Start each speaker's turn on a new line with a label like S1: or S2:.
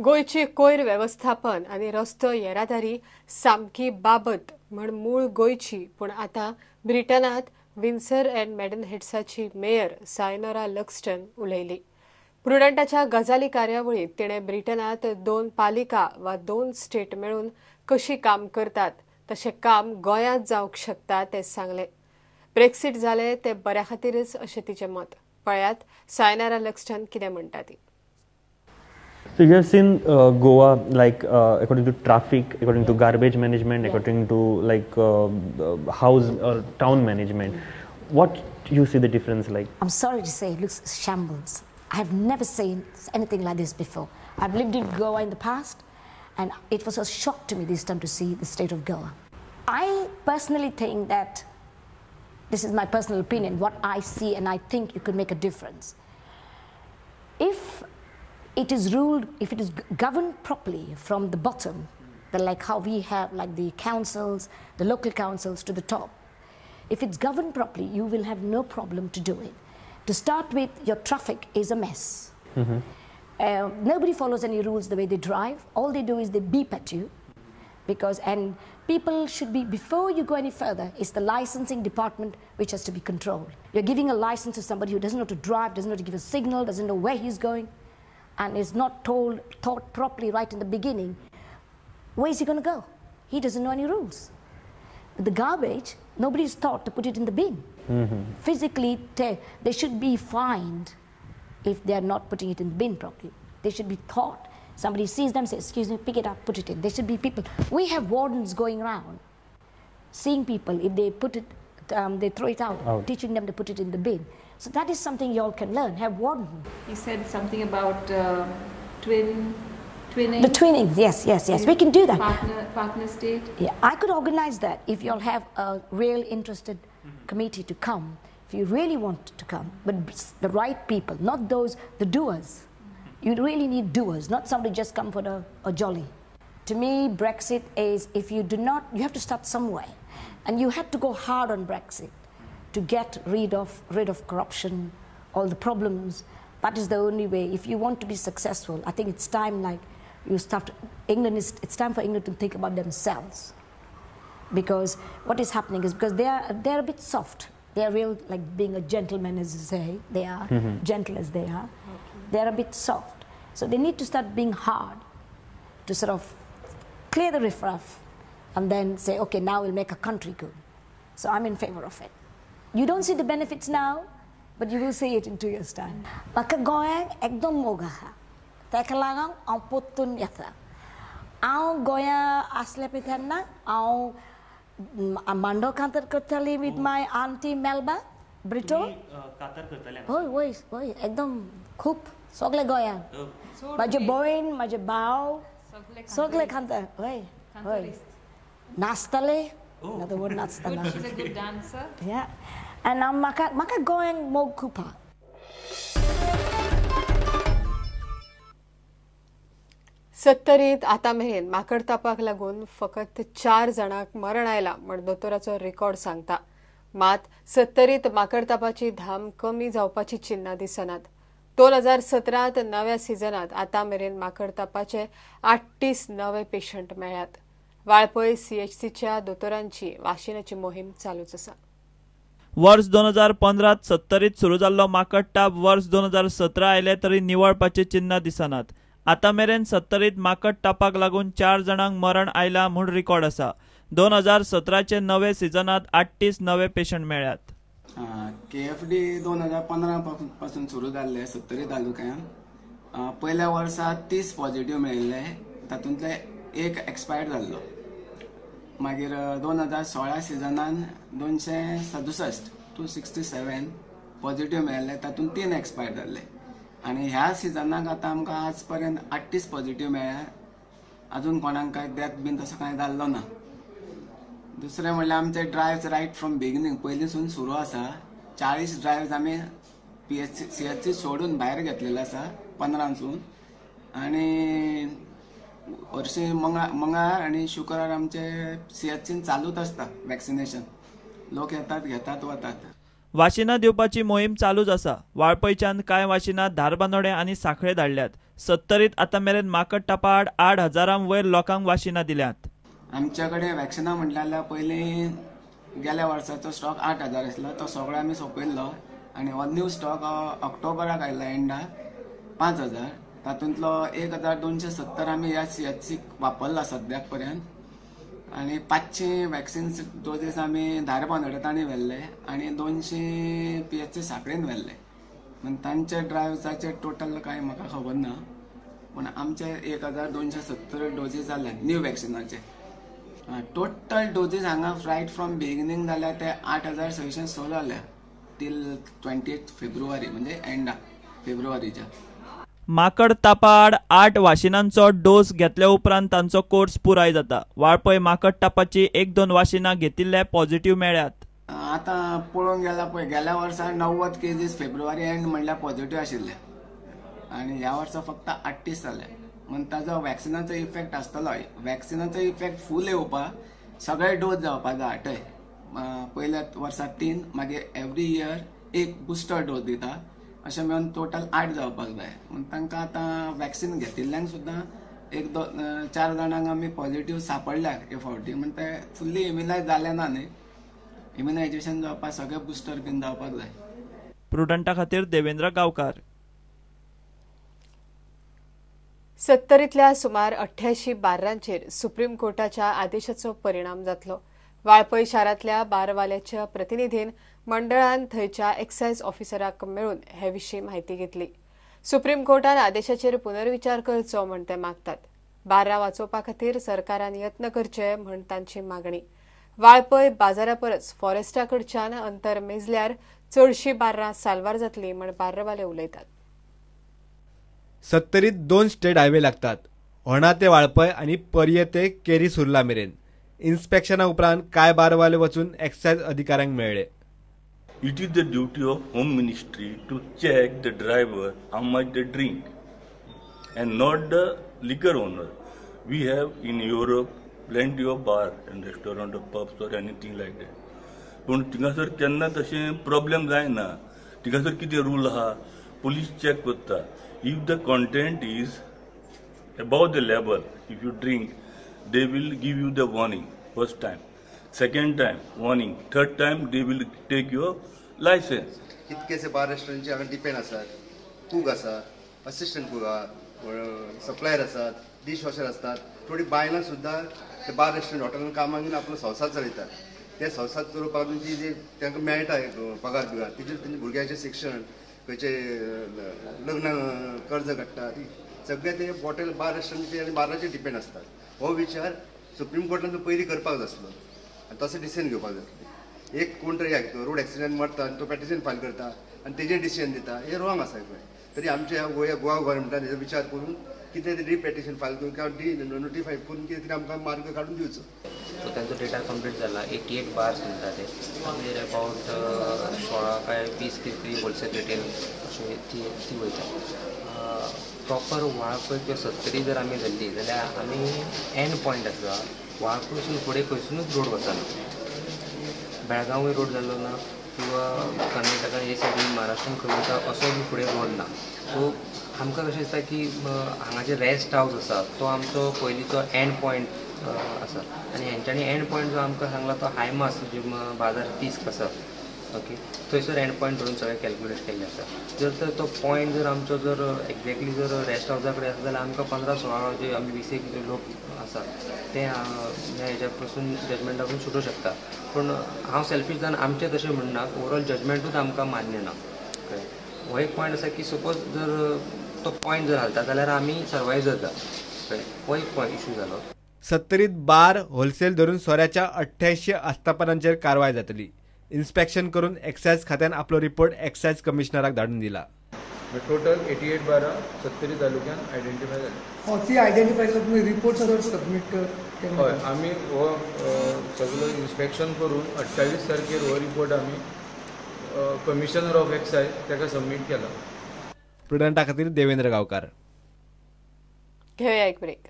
S1: गोंयची कोयर वेवस्थापन आनी रस्तो येरादारी सामकी बाबत म्हण मूळ गोंयची, पूण आतां ब्रिटनांत विन्सर अँड मेडनहेड्साची मेयर सायनोरा लक्स्टन उलयली. प्रुडंटाच्या गजाली कार्यावळींत तिणें ब्रिटनांत 2 पालिका वा 2 स्टेट मेळून कशी काम करतात तशें काम गोंयांत जावंक शकता तें सांगलें. ब्रेक्सिट जालें तें बऱ्या खातीरच अशें तिचें मत. पळयात सायनोरा लक्स्टन कितें म्हणटा ती.
S2: So you have seen Goa, like according to traffic, according to garbage management, according to like house or town management. What you see the difference like?
S3: I'm sorry to say, it looks shambles. I have never seen anything like this before. I've lived in Goa in the past, and it was a shock to me this time to see the state of Goa. I personally think that, this is my personal opinion, what I see, and I think you could make a difference. If it is ruled, if it is governed properly from the bottom, like how we have like the councils, the local councils to the top, if it's governed properly, you will have no problem to do it. To start with, your traffic is a mess.
S2: Mm-hmm.
S3: Nobody follows any rules the way they drive. All they do is they beep at you. Because, and people should be, before you go any further, it's the licensing department which has to be controlled. You're giving a license to somebody who doesn't know to drive, doesn't know to give a signal, doesn't know where he's going, and is not taught properly right in the beginning. Where is he going to go? He doesn't know any rules. But the garbage, nobody's taught to put it in the bin.
S2: Mm-hmm.
S3: Physically, they should be fined if they are not putting it in the bin properly. They should be taught. Somebody sees them, says, excuse me, pick it up, put it in. There should be people. We have wardens going around, seeing people, if they put it, they throw it out, teaching them to put it in the bin. So that is something you all can learn, have warden.
S4: You said something about twinning.
S3: The twinning, yes, yes, yes. We can do that.
S4: Partner state.
S3: Yeah, I could organize that if you all have a real interested committee to come, if you really want to come, but the right people, not those, the doers. You really need doers, not somebody just come for a jolly. To me, Brexit is, if you do not, you have to start somewhere. And you had to go hard on Brexit to get rid of corruption, all the problems. That is the only way. If you want to be successful, I think it's time, like, you start, England is, it's time for England to think about themselves. Because what is happening is, because they're a bit soft. They're real, like being a gentleman, as you say, they are, gentle as they are.
S4: Okay.
S3: They're a bit soft. So they need to start being hard to sort of clear the riffraff and then say, okay, now we'll make a country good. So I'm in favor of it. You don't see the benefits now, but you will see it in 2 years' time. Maka goyang ekdom mog aha. Teka lagang ang potun yata. Ang goya asle pithenna, ang mando kantar kartali with my auntie Melba Brito.
S2: Katar kartali.
S3: Hoy, hoy, hoy, ekdom khup sogle goya. Maje boin, maje bao, sogle kantar. Hoy, hoy. Nastale. Another word, nastale.
S4: She's a good dancer.
S3: Yeah. And I'm maka going mog kupa.
S1: सत्तरीत आतां मेरेन माकड तापाक लागून फकत 4 जाणांक मरण आयलां म्हण दोतोराचो record सांगता. मात सत्तरीत माकड तापाची धाम कमी जावपाची चिन्नां दिसनात. 2017 नव्या सिजनांत आतां मेरेन माकड तापाचे 38 नवे पेशंट मेळ्ळ्यात. वाळपय CHCच्या दोतोरांची वाशिनाची मोहीम चालूच आसा.
S5: वर्स 2015 सत्तरीत सुरू जाल्लो माकड ताप वर्स 2017 आयले तरी निवळपाची चिन्नां दिसनात. आतां मेरेन सत्तरीत माकड तापाक लागून 4 जाणांक मरण आयलां म्हूण रिकॉर्ड आसा. 2017चे नवे सिजनांत 38 नवे पेशंट मेळ्ळ्यात.
S6: KFD 2015 पासून सुरू जाल्ले सत्तरी तालुक्यान पयल्या वर्सा 30 पॉझिटिव्ह मेळिल्ले, तातूंतले एक एक्सपायर्ड जाल्लो. मागीर 2016 सिजनान 267 267 पॉझिटिव्ह मेळिल्ले, तातूंत 3 एक्सपायर्ड जाल्ले. आनी ह्या सिजनाक आतां आमकां आज पर्यंत 38 पॉझिटिव्ह मेळ्ळ्या. अजून कोणाक कांय डेथ बीन तसो कांय जाल्लो ना. दुसरें म्हणल्यार आमचे ड्रायव्स रायट फ्रॉम बिगिनींग पयलींसून सुरू आसा. 40 ड्रायव्स आमी PHC CHC सोडून भायर घेतलेले आसा 15सून. आनी हरशीं मंगळार आनी शुक्रार आमचे CHCन चालूच आसता वॅक्सिनेशन. लोक येतात, घेतात, वतात.
S5: वाशिनां दिवपाची मोहीम चालूच आसा. वाळपयच्यान कांय वाशिनां धारबांदोडें आनी सांखळे धाडल्यात. सत्तरीत आतां मेरेन माकड तापा आड 8,000 वयर लोकांक वाशिनां दिल्यात.
S6: आमचे कडेन वॅक्सिनां म्हणल्यार जाल्यार पयलीं गेल्या वर्साचो स्टॉक 8,000 आसलो, तो सगळो आमी सोंपयल्लो आनी हो न्यू स्टॉक ऑक्टोबराक आयला एंडाक 5,000, तातूंतलो 1,270 आमी ह्या सीएचसीक वापरला सद्याक पर्यंत आनी 500 वॅक्सिन डोजीस आमी धारबांदोड्या तांणी व्हेल्ले आनी 200 पीएचसी साखळेन व्हेल्ले. म्हण तांचे ड्रायव्साचे टोटल कांय म्हाका खबर ना, पूण आमचे 1,270 डोजीस जाले न्यू वॅक्सिनाचे. टोटल डोजीस हांगा रायट फ्रॉम बिगिनींग जाल्यार ते 8,606 जाल्या टील 28 फेब्रुवारी, म्हणजे एंडा फेब्रुवारीच्या.
S5: माकड तापा आड 8 वाशिनांचो डोस घेतल्या उपरांत तांचो कोर्स पुराय जाता. वाळपय माकड तापाची 1-2 वाशिनां घेतिल्ले पॉझिटिव्ह मेळ्ळ्यात.
S6: आतां पळोवंक गेल्यार पळय गेल्या वर्सा 90 केजीस फेब्रुवारी एंड म्हणल्यार पॉझिटिव्ह आशिल्ले आनी ह्या वर्सा फक्त 38 जाले. म्हण ताजो वॅक्सिनाचो इफेक्ट आसतलो. वॅक्सिनाचो इफेक्ट फूल येवपाक सगळे डोस जावपा जाय 8, पयल्या वर्सा 3, मागीर एवरी इयर 1 बुस्टर डोस दिता, अशें मेळून टोटल 8 जावपाक जाय. म्हण तांकां आतां वॅक्सिन घेतिल्ल्यांक सुद्दां 1-2-4 जाणांक आमी पॉझिटिव्ह सापडल्या हे फावटी, म्हण ते फुल्ली इम्युनायज जाले ना न्ही. इम्युनायजेशन जावपाक सगळे बुस्टर बीन जावपाक जाय.
S5: प्रुडंटा खातीर देवेंद्र गांवकार.
S1: सत्तरींतल्या सुमार 88 बार्रांचेर सुप्रीम कोर्टाच्या आदेशाचो परिणाम जातलो. वाळपय शारांतल्या बारवाल्याच्या प्रतिनिधीन मंडळान थंयच्या एक्सायज ऑफिसराक मेळून हे विशीं म्हायती घेतली. सुप्रीम कोर्टान आदेशाचेर पुनर्विचार करचो म्हण ते मागतात. बार्रां वाचोवपा खातीर सरकारान यत्न करचे म्हण तांची मागणी. वाळपय बाजारा परस फॉरेस्टा कडच्यान अंतर मेजल्यार चडशी बार्रां साल्वार जातली म्हण बार्रवाले उलयतात.
S7: सत्तरीत 2 स्टेट हायवे लागतात, होणा ते वाळपय आनी पर्ये ते केरी सुर्ला मेरेन. इन्स्पेक्शना उपरांत कांय बारवाले वचून एक्सायज अधिकाऱ्यांक मेळ्ळे.
S8: It is the duty of Home Ministry to check the driver how much they drink and not the liquor owner. We have in Europe plenty of bar and restaurant or pubs or anything like that. पूण थिंगासर केन्ना तशें problem जायना. थिंगासर कितें rule आहा, police check करता. If the content is above the level, if you drink, they will give you the warning first time, second time warning, third time they will take your license.
S9: कितकेसे bar रेस्टॉरंटचे हांगा depend आसात, cook आसा, assistant cook आहा, supplier आसात, dish washer आसतात. थोडी बायलां सुद्दां ते बार रेस्टॉरंट हॉटेलान कामाक घेवन आपलो संवसार चलयतात. ते संवसार चलोवपाक जी जी तांकां मेळटा पगार बिगार तेजेर तेंच्या भुरग्यांचें शिक्षण, खंयचे लग्न कर्ज काडटा, सगळे ते हॉटेल बार रेस्टॉरंटचे आनी बाराचेर डिपेंड आसतात. हो विचार सुप्रीम कोर्टान पयलीं करपाक जाय आसलो आनी तसो डिसिजन घेवपाक जाय आसलें. एक कोण तरी रोड एक्सिडंट मरता आनी तो पेटिशन फायल करता आनी तेजेर डिसिजन दिता, हें रॉंग आसा. तरी आमच्या गोवा गव्हर्मेंटान हेजो विचार करून कितें तरी रिपेटिशन फायल करून किंवा डी नोटिफाय करून कितें तरी आमकां मार्ग काडून दिवचो.
S10: सो तांचो डेटा कंप्लीट जाला. 88 बार्स म्हणटा ते, मागीर अबावट 16 काय 20 कितें तरी होलसेल रिटेल अशें ती वयता. प्रॉपर वाळपय किंवा सत्तरी जर आमी धरली जाल्यार आमी एंड पॉयंट आसा वाळपयसून फुडें खंयसुनूच रोड वचना. बेळगांवूय रोड जाल्लो ना किंवा कर्नाटका हे सायडीन महाराष्ट्रान खंय वता असो बी फुडें रोड ना. सो आमकां कशें दिसता की हांगा जे रेस्ट हावज आसा तो आमचो पयलींचो एंड पॉयंट आसा आनी हेंच्यांनी एंड पॉयंट जो आमकां सांगला तो हायमास जे बाजार 30 आसा, ओके, थंयसर एंड पॉयंट धरून सगळें कॅल्क्युलेट केल्लें आसा. जर तर तो पॉयंट जर आमचो जर एक्झॅक्टली जर रेस्ट हावजा कडेन आसा जाल्यार आमकां 15-16 जे आमी 20 लोक आसा ते ह्या हेज्या पासून जजमेंटा पासून सुटूंक शकता. पूण हांव सेल्फीश जावन आमचें तशें म्हणना, ओवरऑल जजमेंटूच आमकां मान्य ना. कळ्ळें? हो एक पॉयंट आसा की सपोज जर तो पॉयंट जर घालता जाल्यार आमी सर्वायव जाता. कळ्ळें? हो एक पॉयंट इशू जालो.
S7: सत्तरीत बार होलसेल धरून सोऱ्याच्या 88 आस्थापनांचेर कारवाय जातली. इन्स्पेक्शन करून एक्सायज खात्यान आपलो रिपोर्ट एक्सायज कमिशनराक धाडून दिला.
S11: टोटल 88 बारां सत्तरी तालुक्यान आयडेंटिफाय जाले.
S12: ती आयडेंटिफाय जाल्यार तुमी रिपोर्ट सर सबमीट केन्ना?
S11: हय, आमी हो सगळो इन्स्पेक्शन करून 28 तारखेर हो रिपोर्ट आमी कमिशनर ऑफ एक्सायज ताका सबमीट केला.
S7: प्रुडंटा खातीर देवेंद्र गांवकार.
S1: घेवया एक ब्रेक.